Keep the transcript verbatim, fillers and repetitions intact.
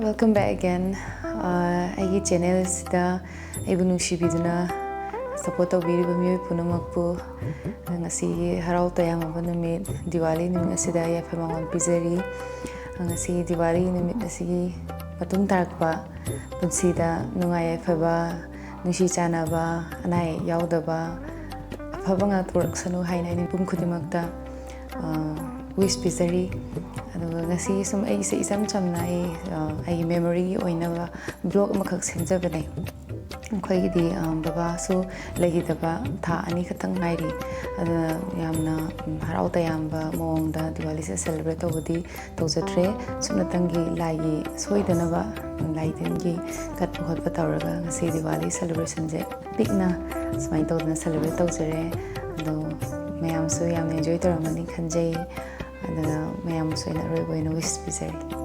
Welcome back again. ꯑꯩꯒꯤ ꯆꯦꯅꯦꯜꯁꯤꯗ ꯑꯩꯕꯨ ꯅꯨꯡꯁꯤꯕꯤꯗꯨꯅ support ꯇꯧꯕꯤꯔꯤꯕ ꯃꯤꯑꯣꯏ ꯄꯨꯝꯅꯃꯛꯄꯨ ꯉꯁꯤꯒꯤ ꯍꯔꯥꯎ ꯇꯌꯥꯝꯃꯕ ꯅꯨꯃꯤꯠ, ꯗꯤꯋꯥꯂꯤ ꯅꯨꯃꯤꯠ ꯑꯁꯤꯗ ꯌꯥꯏꯐ ꯃꯉꯣꯟ ꯄꯤꯖꯔꯤ꯫ ꯉꯁꯤꯒꯤ ꯗꯤꯋꯥꯂꯤ ꯅꯨꯃꯤꯠ ꯑꯁꯤꯒꯤ ꯃꯇꯨꯡ ꯇꯥꯔꯛꯄ ꯄꯨꯟꯁꯤꯗ ꯅꯨꯡꯉꯥꯏ ꯌꯥꯏꯐꯕ, ꯅꯨꯡꯁꯤ ꯆꯥꯟꯅꯕ, ꯑꯅꯥ ꯑꯌꯦꯛ ꯌꯥꯎꯗꯕ, ꯑꯐꯕ ꯉꯥꯛꯇ ꯄꯨꯔꯛꯁꯅꯨ ꯍꯥꯏꯅ ꯑꯩ ꯃꯤꯄꯨꯝ ꯈꯨꯗꯤꯡꯃꯛꯇ ꯋꯤꯁ ꯄꯤꯖꯔꯤ꯫ ꯑꯗꯨꯒ ꯉꯁꯤ ꯁꯨꯝ ꯑꯩꯁꯦ ꯏꯆꯝ ꯆꯝꯅ ꯑꯩ ꯑꯩꯒꯤ ꯃꯦꯃꯣꯔꯤꯒꯤ ꯑꯣꯏꯅꯕ ꯕ꯭ꯂꯣꯛ ꯑꯃꯈꯛ ꯁꯦꯝꯖꯕꯅꯦ꯫ ꯑꯩꯈꯣꯏꯒꯤꯗꯤ ꯕꯕꯥꯁꯨ ꯂꯩꯈꯤꯗꯕ ꯊꯥ ꯑꯅꯤ ꯈꯛꯇꯪ ꯉꯥꯏꯔꯤ꯫ ꯑꯗꯨꯅ ꯌꯥꯝꯅ ꯍꯔꯥꯎ ꯇꯌꯥꯝꯕ ꯃꯑꯣꯡꯗ ꯗꯤꯋꯥꯂꯤꯁꯦ ꯁꯦꯂꯦꯕ꯭ꯔꯦꯠ ꯇꯧꯕꯗꯤ ꯇꯧꯖꯗ꯭ꯔꯦ꯫ ꯁꯨꯞꯅꯇꯪꯒꯤ ꯂꯥꯏꯒꯤ ꯁꯣꯏꯗꯅꯕ ꯂꯥꯏ ꯇꯤꯟꯒꯤ ꯀꯠꯄ ꯈꯣꯠꯄ ꯇꯧꯔꯒ ꯉꯁꯤ ꯗꯤꯋꯥꯂꯤ ꯁꯦꯂꯦꯕ꯭ꯔꯦꯁꯟꯁꯦ ꯄꯤꯛꯅ ꯁꯨꯃꯥꯏꯅ ꯇꯧꯗꯅ ꯁꯦꯂꯦꯕ꯭ꯔꯦꯠ ꯇꯧꯖꯔꯦ꯫ ꯑꯗꯣ ꯃꯌꯥꯝꯁꯨ ꯌꯥꯝꯅ ꯑꯦꯟꯖꯣꯏ ꯇꯧꯔꯝꯒꯅꯤ ꯈꯟꯖꯩ꯫ ꯑꯗꯨꯅ ꯃꯌꯥꯝꯁꯨ ꯑꯩꯅ ꯑꯔꯣꯏꯕ ꯑꯣꯏꯅ ꯋꯤꯁ ꯄꯤꯖꯔꯤ꯫